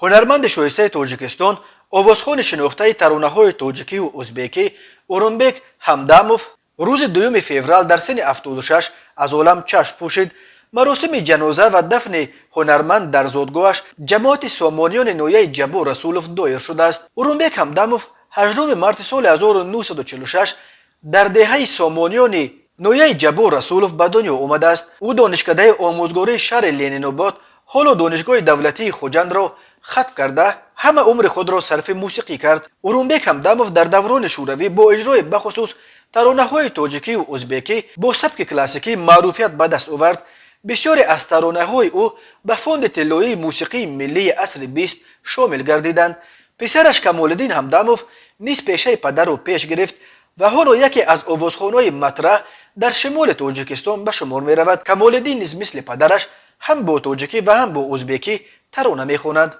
Ҳунарманди шоистаи Тоҷикистон, овозхони шинохтаи таронаҳои тоҷикиву узбекӣ Урунбек Ҳамдамов рӯзи 2 феврал дар синни 76 аз олам чашм пӯшид. Маросими ҷаноза ва дафни ҳунарманд дар зодгоҳаш, ҷамоати Сомониёни ноҳияи Ҷаббор Расулов, доир шудааст. Урунбек Ҳамдамов 8 марти соли 1946 дар деҳаи Сомониёни ноҳияи Ҷаббор Расулов ба дунё омадааст. Ӯ Донишкадаи омӯзгории шаҳри Ленинобод, ҳоло Донишгоҳи давлатии Хуҷандро хатм карда, ҳама умри худро сарфи мусиқӣ кард. Урунбек Ҳамдамов дар даврони шӯравӣ бо иҷрои бахусус таронаҳои тоҷикиву узбекӣ бо сабки классикӣ маъруфият ба даст овард. Бисёре аз таронаҳои ӯ ба фонди тиллоии мусиқии миллии асри 20 шомил гардиданд. Писараш Камолиддин Ҳамдамов низ пешаи падарро пеш гирифт ва ҳоло яке аз овозхонҳои матраҳ дар шимоли Тоҷикистон ба шумор меравад. Камолиддин низ мисли падараш ҳам бо тоҷикӣ ва ҳам бо узбекӣ тарона мехонад.